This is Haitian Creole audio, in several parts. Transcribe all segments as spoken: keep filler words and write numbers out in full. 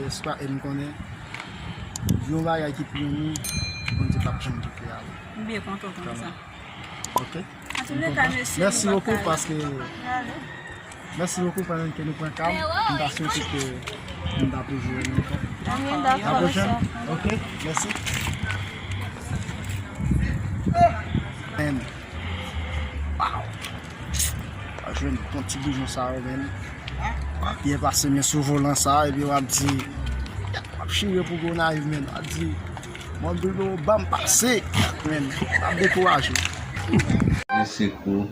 Espa e m konnen yon bagay ki pou yon moun, Bondye p ap janm kite ale. M byen kontan konn sa. Ok. An tou lè ka, mèsi. Mèsi bokou paske mèsi bokou pandan ke nou pran ka m. M ta swete ke m ta toujou wè nou ankò. Amèn, dakò. La pwochèn. Ok, mèsi. Amèn. Wow. W ap jwenn yon ti boujon sa yo, men. W ap byen pase men sou volan sa, epi w ap di, w ap chire pou Gonayiv, men. W ap di, Mwen Bruno ban m pase, men. W ap dekouraje. Mèsi kou.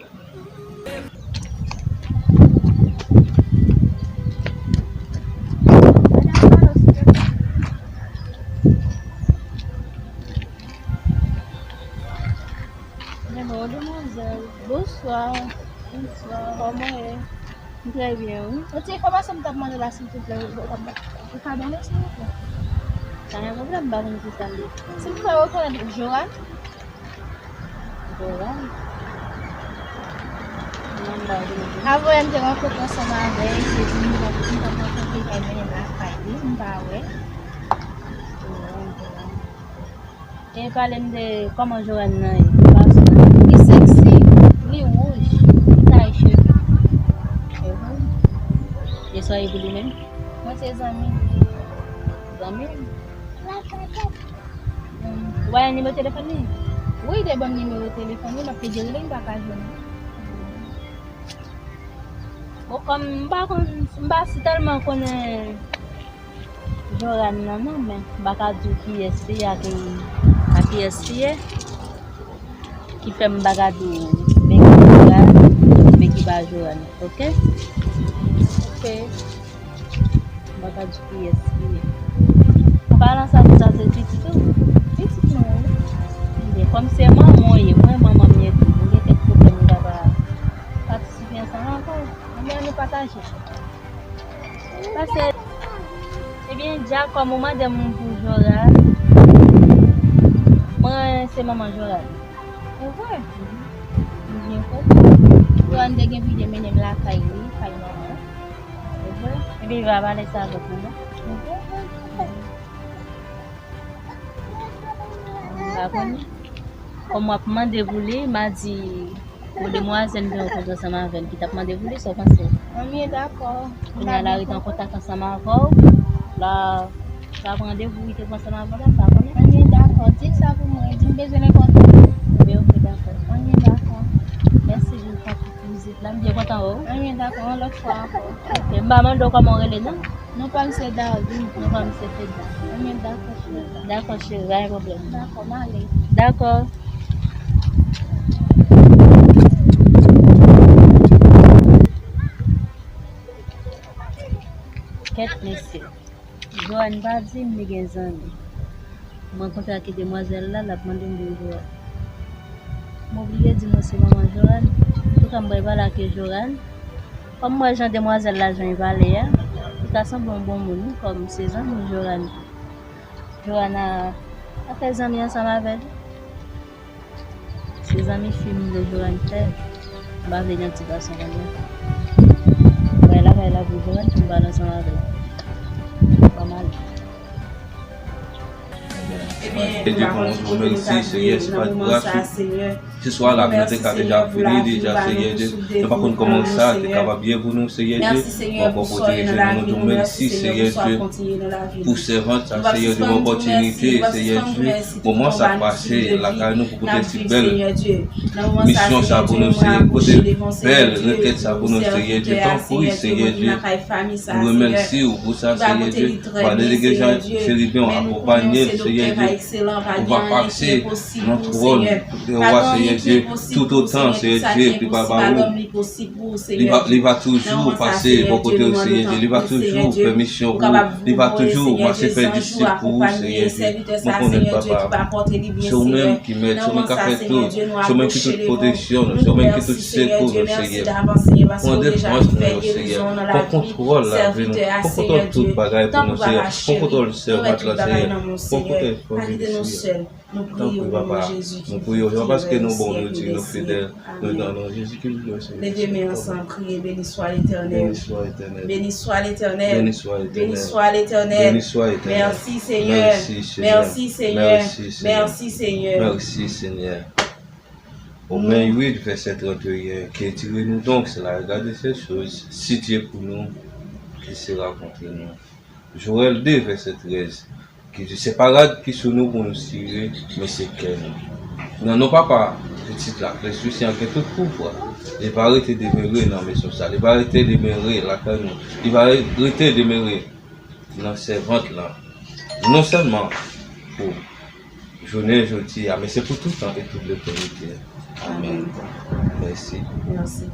Hello, demwazèl. Bonswa. Bonswa. Kòman w ye? M trè byen, wi. Yon ti enfòmasyon m t ap mande w la, silvouplè. Ou, ou, ou ka ba mwen, silvouplè? Pa gen pwoblèm, m pa konn ki sa l ye. Silvouplè, ou rekonèt Joran? Joran? Non, m pa rekonèt li. Avanyè m te rankontre ansanm avè l, se di m t ap rankontre l, l al mennen m lakay li, m pa wè. Joran, Joran. E pale m de kòman Joran nan ye. Li seksi, li wouj, li taye cheve. Mhm. E sa ye pou li menm? Mwen se zanmi li. Zanmi l? Mm. Ou pa gen nimewo telefòn li? Wi, li te ban m nimewo telefòn li, m ap pede rele l, m pa ka jwenn li. Bon, kòm m pa konn, m pa si tèlman konnen Joran nan non, men m pa ka di w kiyès li ye ak, ak kiyès li ye, ki fè m pa ka di w men ki Joran, men ki pa Joran, ok? Ok. M pa ka di w kiyès li ye. An palan sa, sa se pitit ou? Pitit mwen, wi. Ebyen, kòm se manman w ye, mwen manman m ye tou. M gen kèk pwoblèm m pa ka patisipe ansanm avè w. Ebyen, nou pataje. Paske, ebyen, dja kòm ou mande m pou Joran, mwen se manman Joran. Se vre? M byen kontan. Joran te gen pou li te mennen m lakay li, kay manman. Se vre? Ebyen, li pa pale sa avèk ou, non? Se vre? M pa konnen. Kòm w ap mande pou li, m a di, yon demwazèl m te rankontre ansanm avè l ki t ap mande pou li, sa w panse? Anyen, dakò. Kounye a la rete an kontak ansanm avè w. La, l ap randevou li te pran ansanm avè w la, m pa konnen. Anyen, dakò. Di l sa pou mwen. Di m bezwen nenpòt moun. Ebyen, ok, dakò. Anyen, dakò. Mèsi pou vizit la. M byen kontan wè w. Anyen, dakò. Yon lòt fwa ankò. Ok, m pa mande w kòman w rele, non? Non pa m se Darline. Non pa m se Fedna. Anyen, dakò, cheri. Dakò, cheri, pa gen pwoblèm. Dakò, m ale. Dakò. Kèt, mesye. Joanne pa di m li gen zanmi. M rankontre ak demwazèl la, l ap mande m pou Joanne. M oblije di mwen se manman Joanne. Antouka, m pral pale ak Joanne. Kòm m wè jan demwazèl la jan l pale a, li ka sanble yon bon moun, wi, kòm se zanmi Joanne. Joanne a, a fè zanmi ansanm avè l. Se zanmi fi m vle Joanne fè. M pa vle gen ti gason konnen. Bay lakay la pou Joanne pou m pale ansanm avè l. Pa mal. Ebyen, Bondye pou nou di Seyè, se pa gras ou. Se swa la, nou te ka deja vini deja, Seyè Dye. Nou pa konn kòman sa te kapab ye pou nou, Seyè Dye. Mwen ankò pwoteje nou, nou di w mèsi, Seyè Dye, pou sèvant sa, Seyè Dye, opòtinite, Seyè Dye, moman sa k pase lakay nou pou pote si bèl misyon sa pou nou, Seyè, pote bèl rekèt sa pou nou, Seyè Dye. Tanpri, Seyè Dye, nou remèsye w pou sa, Seyè Dye. Pa neglije Seyè Dye, ou akonpanye l, Seyè Dye. Ou va pase nan twòn wa, Seyè Dye, toutotan, Seyè Dye, li pa ba ou. Li va, li va toujou pase bò kote w, Seyè Dye. Li va toujou fè misyon pou ou. Li va toujou mache fè disip pou ou, Seyè Dye. Mwen konnen, Papa, se ou menm ki mèt, se ou menm k ap fè tout. Se ou menm ki tout pwoteksyon nou, se ou menm ki tout sekou nou, Seyè. Pran defans nou yo, Seyè. Pran kontwòl lavi nou. Pran kontwòl tout bagay pou nou, Seyè. Pran kontwòl sèvant la, Seyè. Pran kontwòl Kite nou sèl. Nou priye w o non de Jezi ki vivan, ki rèy nan syèk e de syèk. Amen. Leve men ansanm, priye, béni soit l'Éternel. Béni soit l'Éternel. Béni soit l'Éternel. Béni soit l'Éternel. Merci Seigneur. Merci Seigneur. Merci Seigneur. Merci Seigneur. Merci Seigneur. Romains huit, verset trente et un, qui est tiré nous donc, c'est la regarde ces choses, si Dieu est pour nous, qui sera contre nous. Joël deux, verset treize, ki di, se pa rad ki sou nou pou nou tire, men se kè nou. Nan non Papa, Pitit la, Kris Louis an gen tout pouvwa. Li va rete demere nan mezon sa. Li va rete demere lakay nou. Li va re- rete demere nan sèvant lan. Non sèlman pou jounen jodi a, men se pou tout tan e tout letènite. Amen. Mèsi. Mèsi.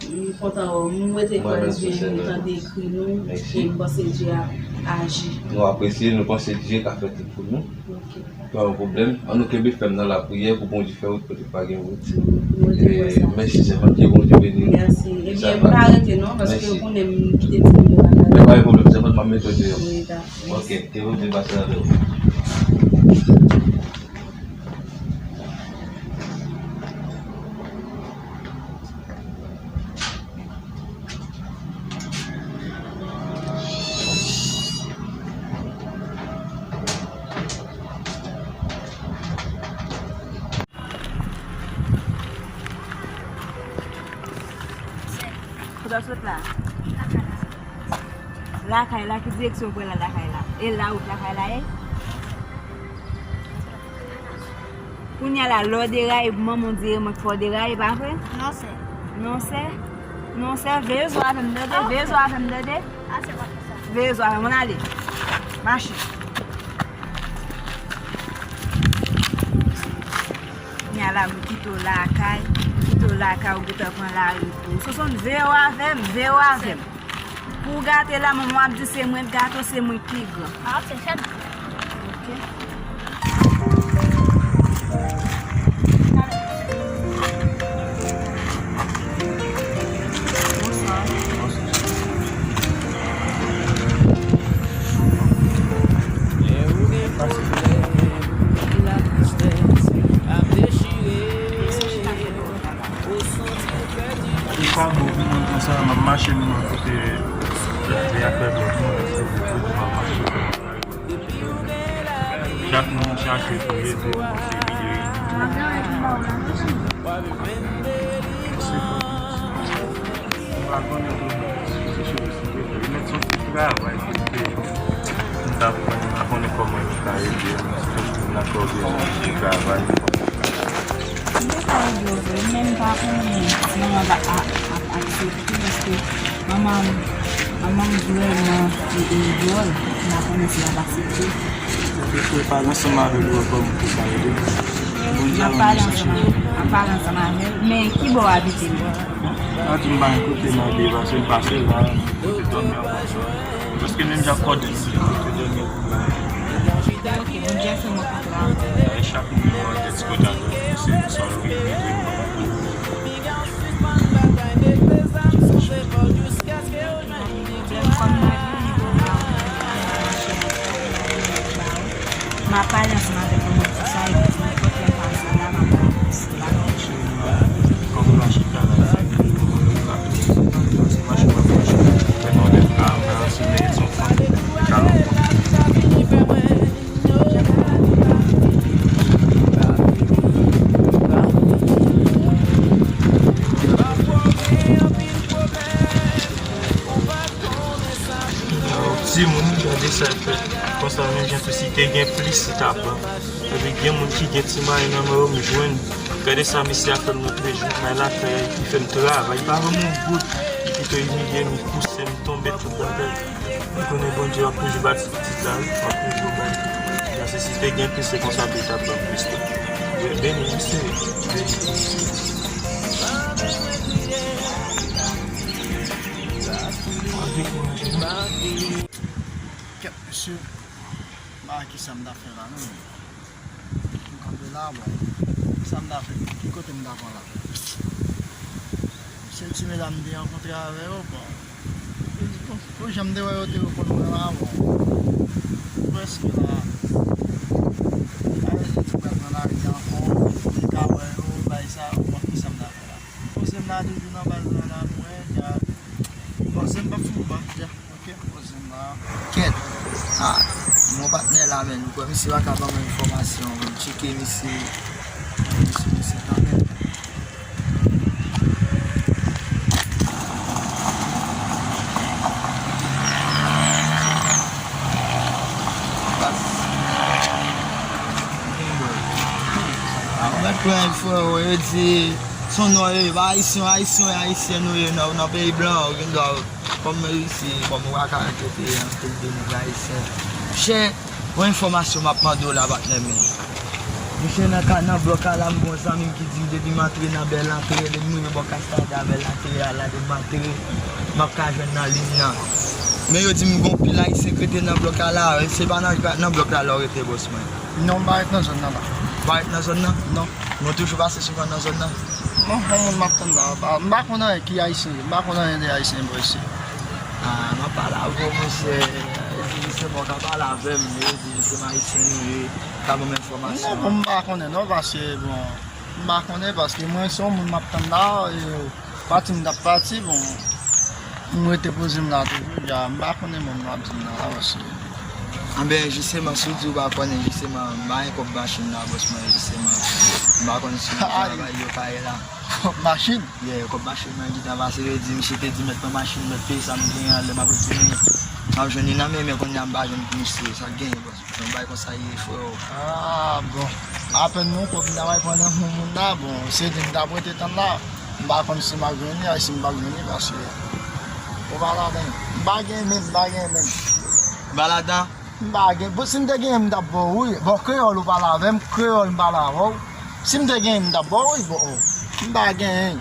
M kontan wè w. M rete kwè Dye tande kri nou e m panse Dye ap aji. Nou apresye, nou panse Dye ka fè tout pou nou. Ok. Pa yon pwoblèm. Ann nou kenbe fèm nan lapriyè pou Bondye fè wout kote pa gen wout. M rete kwè sa. Mèsi sèvant, ke Bondye beni nou. Mèsi. Ebyen, m pa rete non, paske ou konnen m kite ti moun yo lakay. Men pa gen pwoblèm, sèvant, m ap mete w deyò. Wi, dakò. Ok, ke Bondye pase avè w. Kote w sot la? Lakay la, ki direksyon w pran lakay la? E la wout lakay la ye? Kounye a la, lè w deraye, manman w di e mwen k fè w deraye, pa vre? Non, sè. Non, sè? Non, sè, veye zo avè m, tande? Veye zo avè m, tande? Veye zo avè m, ann ale. Mache. Kounye a la, m kite w lakay, m kite w lakay, ou gentan pran lari pou ou. Sonsonn, veye w avè m, veye w avè m. Pou w gate la, manman w ap di se mwen k gate w, se mwen ki gran. Ah, ok, fèt. Ok. Bonswa. Bonswa. Li pa bon pou mwen konsa, m ap mache m nan kote lè a fè bò mwen, se pou kote m ap mache. Chak moun chache pou ede m, se vire. M pa konnen pou mwen, si se cheve, si se cheve. Li mèt se yon ti travay pou te, m ta pran, m pa konnen kòman yo ka ede m, si tout moun nan ka òganize ti travay. M te ka ede w vre, men m pa konnen si manman ap, ap, ap aksepte, paske manman m, manman m vrèman e, e dwòl, m pa konnen si l ap aksepte. Ou te fè pale ansanm avè l, ou wè kòman pou ka ede. Bondye a pale ansanm, ap pale ansanm avè l, men ki bò w abite menm? A di m pa gen kote m abite, paske m pase la, kote dòmi a pa bon. Paske menm jan kòd li, kote dòmi a pa bon. Ok, Bondye fè mwen kontra. E chak moun yo an tèt kote a dòmi, se sa yo ki mete m. M ap pale ansanm avèk manman pou sa, epi nenpòt lè m pase la, m ap pale ansanm avèk. Kòm ou pa chita la, se pou ou ka tou. Se mache w ap mache, fè nan lè ka, fè yon ti meyè son fanm, ka lòt moun. Timoun, gade sa l fè. Konsa, menm jan tou, si te gen plis, li ta pran. Epi gen moun ki gen ti mwayen nan men yo, m jwenn. Gade sa misye ap fè m nan prejou. May lakay, li fè m travay. Li pa ban m yon goud. Li pito imilye m, li pouse m tonbe, tout bagay. M konnen Bondye ap toujou bati pitit la, wi. Ap toujou bay. Paske si te gen plis, se konsa tou, li t ap ban m plis tou. Beni misye. Beni misye. Anvi pou manje. Kèt, mesye. M pa wè kisa m ta fè la, non. M kanpe la, bon. Sa m ta fè? Ki kote m ta pran la? Se ti medam m te rankontre avè yo, bon. Yo di, bon, pou jan m te wè yo te reponn mwen la, bon. Prèske la. Misye pa ka ban mwen enfòmasyon, m tcheke misye, misye, misye kanmenm. Mwen pran frè, yo di, se yon nò yo ye, pa ayisyen, ayisyen, ayisyen nou ye, nan, nan peyi blan, ou gen dwa, kòm isi, kòm ou pa ka ankete, ankete de moun ayisyen. Chè, yon enfòmasyon m ap mande w la, patnè m. Misye nan ka, nan blòk la, m gon zanmi m ki di m depi m antre nan bèl antre, depi m rive bò Kastadi a bèl antre a la, depi m antre, m ap ka jwenn nan liy nan. Men yo di m gon pil ayisyen k rete nan blòk la la, se pa nan, nan blòk la la w rete, bòs mwen? Non, m pa ret nan zòn nan la. Ou pa ret nan zòn nan? Non. Men w toujou pase souvan nan zòn nan? Non, bon moun m ap tann la. M pa, m pa konn anyen ki ayisyen ye. M pa konn anyen de ayisyen bò isi. Ah, m ap pale avè w, monchè. Yo di se mwen w ka pale avè m. Yo di se m ayisyen nou ye. Ka ban m enfòmasyon. Non, bon, m pa konnen non, paske, bon, m pa konnen paske mwen se yon moun m ap tann la, e, pati m t ap pati, bon, m rete poze m la toujou, dja, m pa konnen moun m ap di m nan la, paske Anben, jisteman, si w di w pa konnen, jisteman, m pa gen kòb machin la, bòs mwen, jisteman. M pa konn si travay yo ka ye la. Kòb machin? Yeah, kòb machin mwen gentan pase, yo di, misye te di mèt pran machin, mèt peye sa m genyen an, lè m ap retounen. M ap jwenn li nan men, men kounye a m pa jwenn pou misye, sa k genyen, bòs? Yon bagay konsa ye, freo. Ah, bon. Apèn nou kòb m ta bay pran nan men moun la, bon, se di m ta prete tann la. M pa konn si m ap jwenn li, ay si m p ap jwenn li, paske ou pa ladan. M pa gen menm, m pa gen menm. Ou pa ladan? M pa gen. Bon, si m te genyen, m t ap ba w, wi. Bon, kreyòl ou pale avè m, kreyòl m pale avè w. Si m te genyen, m t ap ba w, wi, bon, oh. M pa genyen.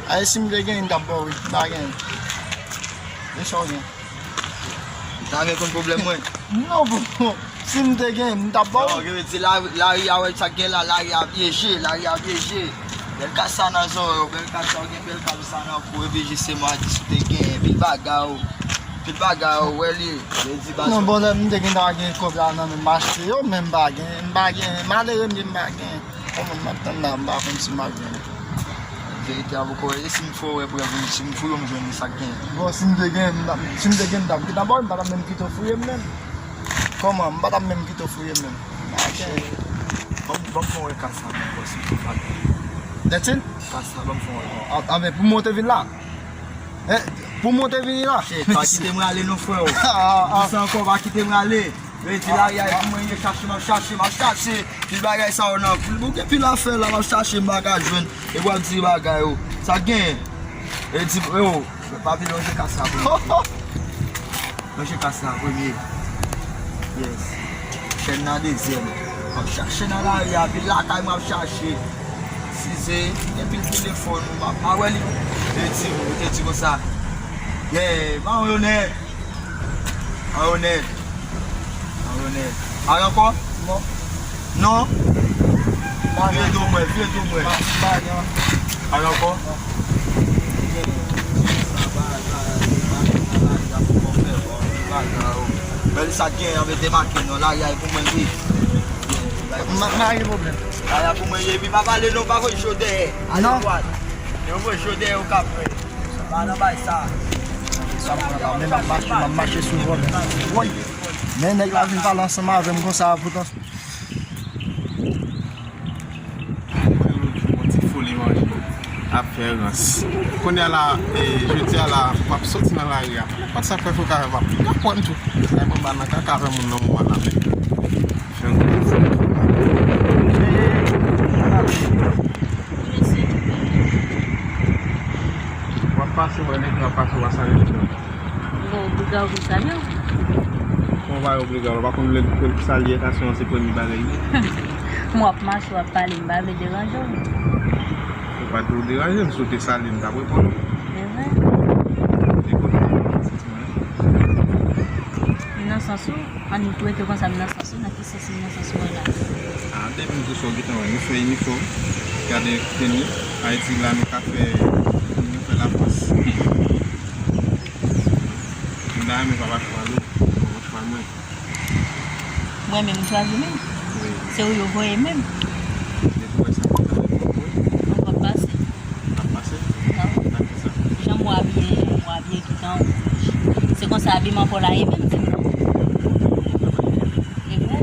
Ay, si m te genyen, m t ap ba w, wi. M pa genyen. E sa w gen? Ou ta vle konn pwoblèm mwen? Non, bon, si m te gen, m t ap ba w. Non, yo di la, lari a, wè sa k gen la, lari a pyeje, lari a pyeje. Bèl kasa nan zòrèy, bèl kasa, ou gen bèl kasa nan kou, epi jisteman, di si w te gen, pil bagay, pil bagay, ou wè li, yo di baz. Non, bon, lè m te gen, ta gen kòb la nan men m, m achte yo, men m pa gen, m pa gen, malere m ye, m pa gen. Kòman m ap tann la, m pa konn si m ap jwenn. Verite a poko wè, e si m fè w wè prèv, si m fouye w, m jwenn li, sa k gen. Bon, si m te gen, m t ap, si m te gen, m t ap gentan ba w, m pa t ap menm kite w fouye m menm. Kòman? M pa t ap menm kite w fouye m menm. Ban m, ban m fè w wè kasa, bò, si w fè fasil. Dètin? Kasa, ban m fè w wè. A, a, men pou m monte vin la? Eh, pou m monte vin la? Chè, pa kite m rale non, freo. Ah, ah. Di sa ankò, pa kite m rale. Yo di lari a pou mwen ye, chache, m ap chache, m ap chache. Pil bagay sa yo nan. Pil, ou gen pil afè la, m ap chache, m pa ka jwenn. E w ap di bagay yo. Sa k genyen? E di, yo, pa vin lonje kasa pou mwen. Lonje kasa premye. Yes. Chèn nan dezyèm. M ap chache nan lari a, pil lakay m ap chache. Size, gen pil telefòn, m ap pa wè li. Yo di, yo te di konsa. Yeah, maryonèt. Maryonèt. Maryonèt. Al ankò? Non. Non? Vire do mwen, vire do mwen. Al ankò? Men sa gen, an mete make non, lari a pou mwen ye. Ma, ma gen pwoblèm. Lari a pou mwen ye, epi pa pale non, pa voye cho dèyè. Ale dwat. Yo voye cho dèyè, ou ka fè. Pa nan bay sa. Sa m ap fè la, men m ap mache, m ap mache sou vòlè. Woy! Men nèg la vin pale ansanm avè m konsa, poutan. Yon ti foli manje ap fè rans. Kounye a la, e, jodi a la, m ap soti nan lari a. Konn sa k fè fò kaka m ap konprann tou. Ay mwen ba nan kaka avè moun nan moman la men. Fè yon ti foli. W ap pase, wè nèg la pase, w a salye l. Bon, obliga w pou salye w. Kòman w pa obliga w? W pa konn lè l salye, sa se premye bagay li. M w ap mache, w ap pale, m pa vle deranje w. Ou pa t dwe deranje m, si w te salye m, m t ap reponn ou. Se vre. Ou te konn mwen, sentiman. M nan sans ou, ann rete konsa, m nan sans ou, nan ki sans m nan sans ou a la? A, depi m di w sa w gentan wè, nou fè inifòm, gade teni, Ayiti la nou ka fè, nou fè lapòs. M ta renmen papa chwal ou, papa chwal mwen. Mwen menm m chwazi menm? Wi. Se ou yo voye menm? Depi w wè sa, m ta renmen w voye. Mwen p ap pase. W ap pase? Non. Nan ki sa? Jan m wè w abiye, jan m wè w abiye toutan. Se konsa abiman pa w la ye menm, di m non. E vre?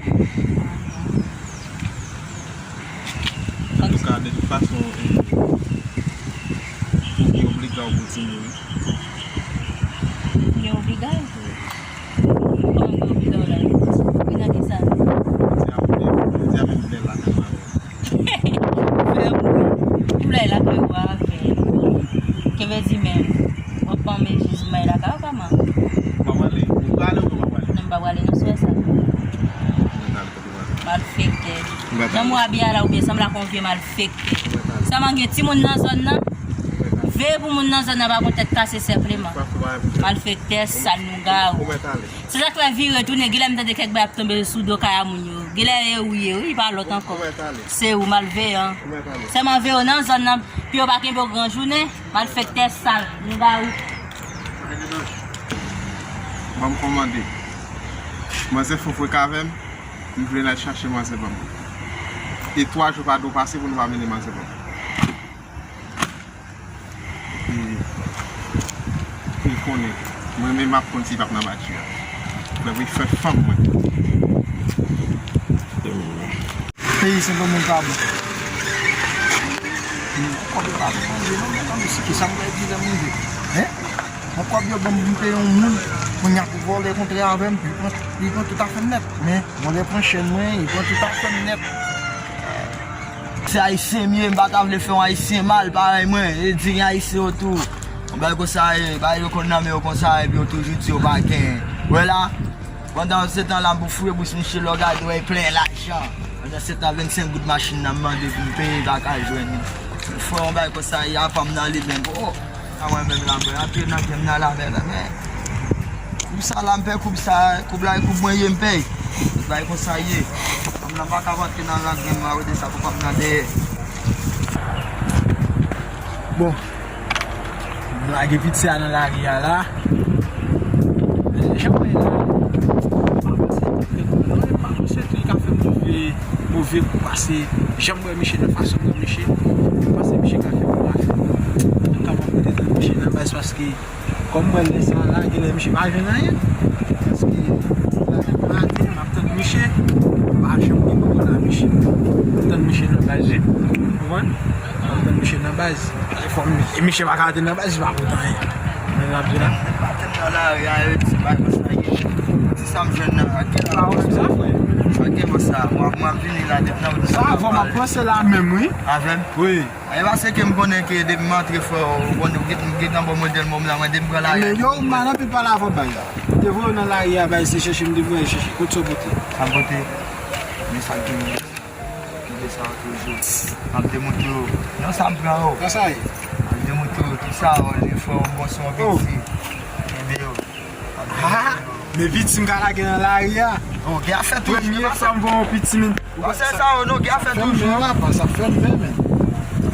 De tout fason, e, ou gen obliga w pou timoun. Ou gen obliga w? Wi. Kòman ou gen obliga w la? Obliga ki sa? Jodi a, jodi a menm lè lakay mwen. Fè mouri. Ou la lakay ou a fè. Ke vle di menm. W ap ban men jizman lakay ou kòman? Ou pa prale? Ou prale ou pa prale? Non, m pa prale, non, sou sa. Mwen prale kote w prale. Malfektè. Mwen prale. Jan mwen abiye a la, oubyen sanble ak yon vye malfektè. Mwen prale. Sèlman gen timoun nan zòn nan. Mwen prale. Veye pou moun nan zòn nan pa gon tèt kase senpleman. Ou pa fè bagay pou fè. Malfektè, sal, lougawou. Ou mèt ale. Se sa k fè vire tounen, genlè m tande kèk bagay ap tonbe sou do kay a moun yo. Genlè e ou ye, wi, pa lòt ankò. Ou mèt ale. Se ou, malveyan. Ou mèt ale. Sèlman veye w nan zòn nan, pou yo pa kenbe w gran jounen, malfektè sal, lougawou. Ban m kòmande. Manzè fou fou avè m, m vle n al chache manzè ban m. E twa jou pa dwe pase pou nou pa mennen manzè ban m. E, e konnen, mwen menm m ap konn si l p ap nan badji a. Lè wi fè fanm mwen. Peyi Sendomeng pa bon. Kòb yo pa bon manje non, men tann si ki sa m pral di lè m rive. Hein? Bon, kòb yo ban m pou m peye yon moun, kounye a pou vòlè kontre avè m, li pran, li pran tout afè m nèt. Men, vòlè pran chèn mwen, li pran tout afè m nèt. Se ayisyen m ye, m pa ta vle fè yon ayisyen mal parèy mwen. E di gen ayisyen otou. Yon bagay konsa ye, bagay yo konn nan men yo konsa, epi yo toujou di yo pa gen. Wè la, pandan se tan la, m pou fouye bous misye, lè w gade, w wè plen lajan. Pandan se tan, vennsenk goud machin nan, m mande pou m peye, m pa ka jwenn li. Frè, yon bagay konsa ye, apa m nan li menm. Oh! A mwen menm la, mwen antre nan game nan la, men, men. Koub sa la, m pè koub sa, koub la, e koub mwen ye, m pè. Bay konsa ye. Fanm nan pa ka antre nan lang game nan, wè de sa, papa m nan dèyè. Bon. M lage piti a nan lari a la. Men, jan mwen la, m pa panse li trè bon, non, m pa panse tou li ka fè move, move kou pase. Jan m wè misye nan fason m wè misye, m panse misye ka fè bon afè. Antouka, m ap rete tann misye nan baz paske, kòm m wè lè sa la, genlè misye pa jwenn anyen. Paske, maten, m ap tann misye, m pa janm gen pwoblèm ak misye. M tann misye nan baz, wi. Ou konprann? M ap tann misye nan baz. E fò m, e misye pa ka rete nan baz, li pa pote anyen. Men l ap di la. Mwen pa tèt nan lari a, yo di se pa konsa ye. Ti sa m jwenn nan, ak gen la. Pa wè sa, frè? Ak gen konsa, mwen, mwen ap vini la, depi nan wout sa, sa, avè w m ap panse la menm, wi. Avè m? Wi. E paske m konnen ke depi m antre, frè, ou konnen, ou gen, ou gentan bon modèl mwen la, mwen depi m pran lari a. Men yo, m pa nan pil pale avè w, bay la. Ou te voye w nan lari a, bay, se chèche m te voye chèche. Kote sa w pote? Sa m pote? Men sa k gen. Kite sa toujou. M ap demontre w. Non, sa m pran, oh. Sa sa ye? M ap demontre w tout sa, oh, li fè yon bon son, oh, piti. Kenbe yo. M ap demontre w. Ah, men piti m ka lage nan lari a. Oh, gen afè toujou. Premye fwa m wè yon piti, men. Ou pa se sa, oh, non, gen afè toujou. Sa fè m byen, papa, sa fè m byen, men.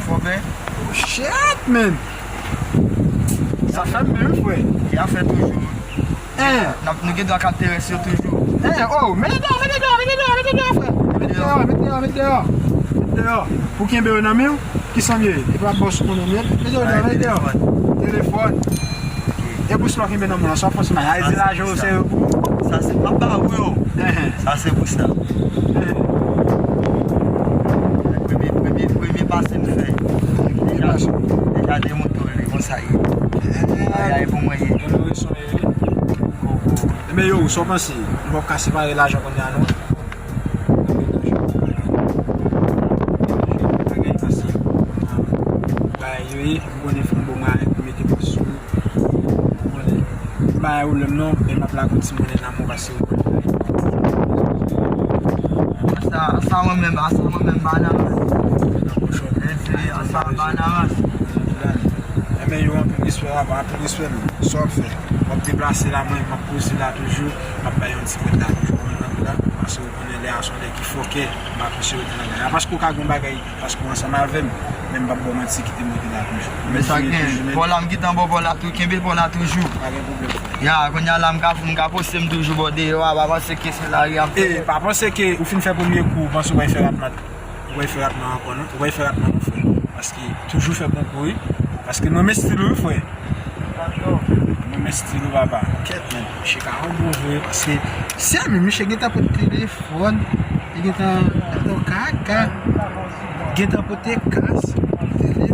Fò byen. Oh, shit, men. Sa fè m byen, wi, frè. Gen afè toujou. Hein. N ap, nou gen dwa k ap terese yo toujou. Hein, oh, mete deyò, mete deyò, mete deyò, mete deyò, frè. Mete deyò, mete deyò, mete deyò. Mete deyò. Pou kenbe yo nan men w, ki sa m ye? E pa bòs ou konnen m ye? Mete yo deyò, mete deyò. Telefòn. Telefòn. E bous la w kenbe nan men w, sa w fòse m a. Ay, se lajan yo sere pou ou. Sa se papa ou yo. Hein. Sa se pou sa. Hein. Premye, premye, premye pase m fè. Deja, deja demontre w li konsa ye. Ay, ay, pou mwen ye. Enben yo, sa w panse? Nou p ap ka separe lajan kounye a non. Bagay yo ye, m konnen fanm bon mwen avèk mete plis sou ou. M konnen. M pa gen pwoblèm non, men m ap lage yon ti monnen nan men w pase ou konnen. Sa, sa mwen menm, sa mwen menm, bananas. Nan pochon. Edi, sa bananas. Enben yo, anpil respè papa, anpil respè men. Sa w ap fè? W ap deplase la, mwen, m ap poze la toujou, m ap bay yon ti bwèt la toujou, mwen, mwen, la, paske w konnen lè a se yon lè ki fòkè, m pa konsidere w nan bagay la. Paske w ka gen yon bagay, paske w ansanm avè m, men m p ap ba w manti, kite m rete la toujou. Men sa gen, bò la, m gentan bò, bò la tou, kenbe bò la toujou. Pa gen pwoblèm. Ya, kounye a la, m ka, m ka poste m toujou bò deyò a, pa panse ke se lari a m fè. E, pa panse ke ou fin fè premye kou, ou panse w pral fè rat mat. Ou pral fè rat mat ankò, non? Ou pral fè rat mat, non, frè. Paske toujou fè bon kou, wi. Paske m renmen stil ou, wi, frè. M renmen stil ou, papa. Kèt, men. Misye ka yon bon vre, paske se menm, misye gentan pot telefòn, li gentan, gentan Kaka. Gentan pote kas. Tande.